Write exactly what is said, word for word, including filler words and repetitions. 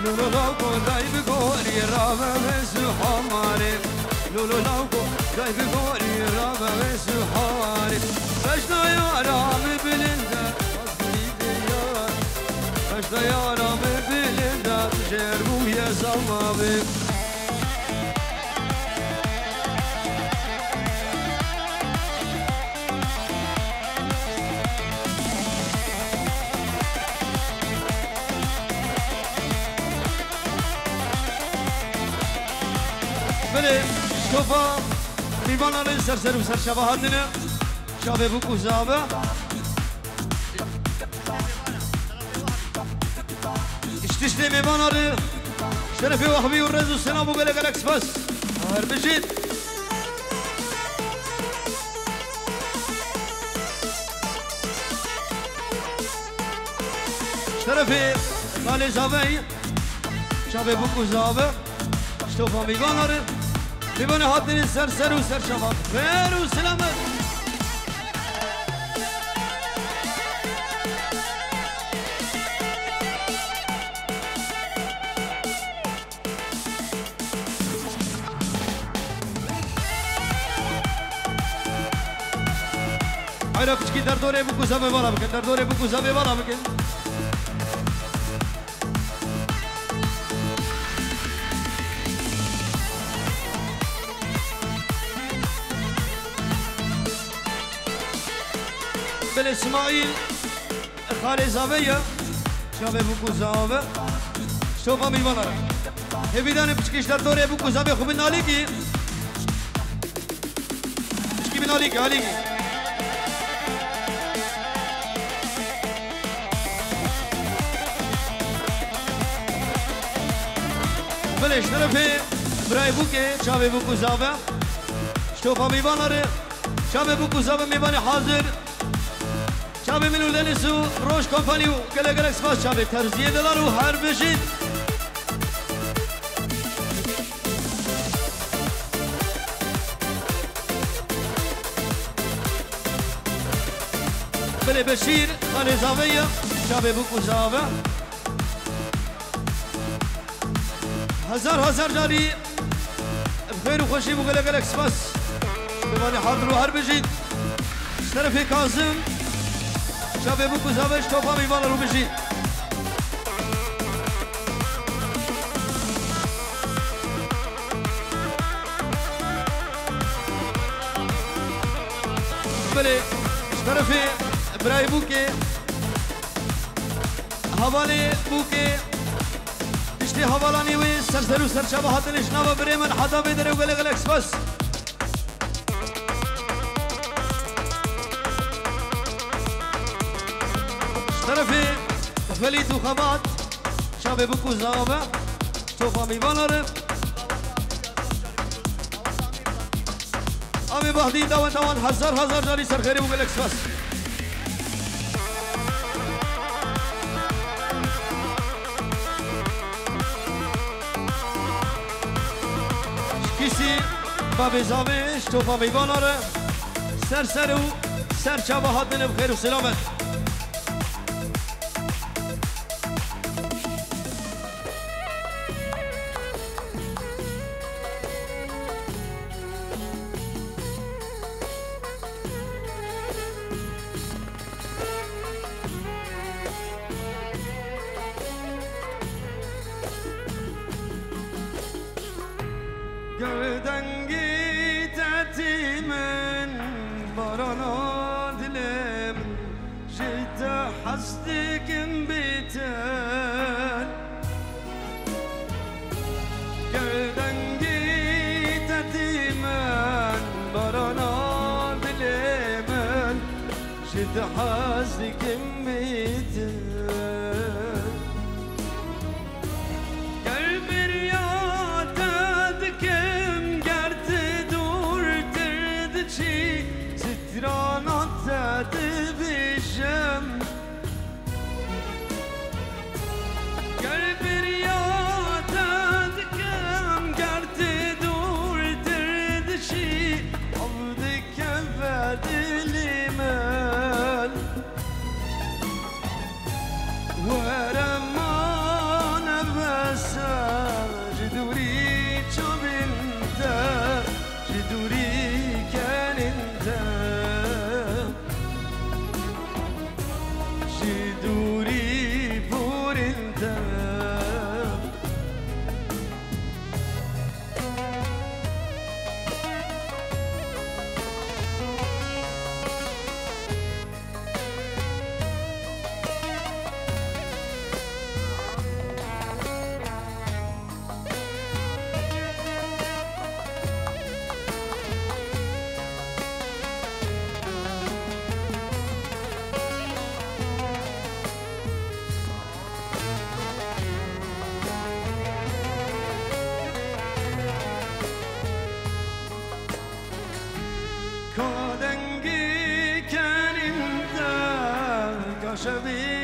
Lolo lawko day bi gorî rabe ve suharê. Lolo lawko day bi gorî rabe ve suharê. Beşna yara mi bilinde, az bilinde yar. Beşna yara mi bilinde, jer bûye zama bi. Belê, ştofa mîvanan ê ser ser û ser çava hatine. Çavê bûk û zave. Ji tiştê mêvanan re şerefê we hevî û rêz û selam û gelek gelek spas. Her bijît. Şerefê xalê zavey, çavê bûk û zave, ştofa mîvanan re, mîvanê hatine ser ser û ser çava. Xêr û selamet. Hayra piçkî derdorê bûk û zavê vala bikin, derdorê bûk û zavê vala bikin. Belê Smaîl. Xalê zave ye. Çavê bûk û zave. Ştofa mîvanan re. Hêvîdanê piçkî ji derdorê bûk û zavê xwe bin alîkî. Piçkî bin alîkî, alîkî. Belê şerefê birayê bûkê, çavê bûk û zave. Ştofa mîvanan re. Çavê bûk û zave mêvanê hazir. Çavê min û Deniz û Roj Kompanî û gelek gelek spas çavê Terziyê Dilan û her bijîn. Belê Beşîr, xalê zave ye, çavê bûk û zave. Hezar hezar carî bi xêr û xweşî bû, gelek gelek spas. Mêvanê hazir û her bijîn. Şerefê Kazim, çavê bûk û zave, ştofa mîvanan re bijîn. Belê, şerefê birayê bûkê, hevalê bûkê, piştî hevalanî wê ser ser û ser çava hatine ji nava birê min heta vê derê û gelek gelek spas. Şerefê Xelîd û Xebat, çavê bûk û zave, ştofa mîvanan re. Amê Bahdî dawen dawen hezar hezar carî ser xêrê bû, gelek spas. Ji kîsî babê zavê, ştofa meyvanan re, ser ser û ser çava hatine bi xêr û selamet. Gerdengî tetî min, barana dilê min, ji te hez dikim bîtin. Gerdengî tetî min, barana dilê min, ji te hez dikim bîtin. Ger biriya te dikim, ger tu dûrtir diçî, strana te dibêjim. Ger biriya te dikim, ger tu dûrtir diçî, ew dikeve dilê min. We dûrî porên te. Ka dengê kenên te, ka şevê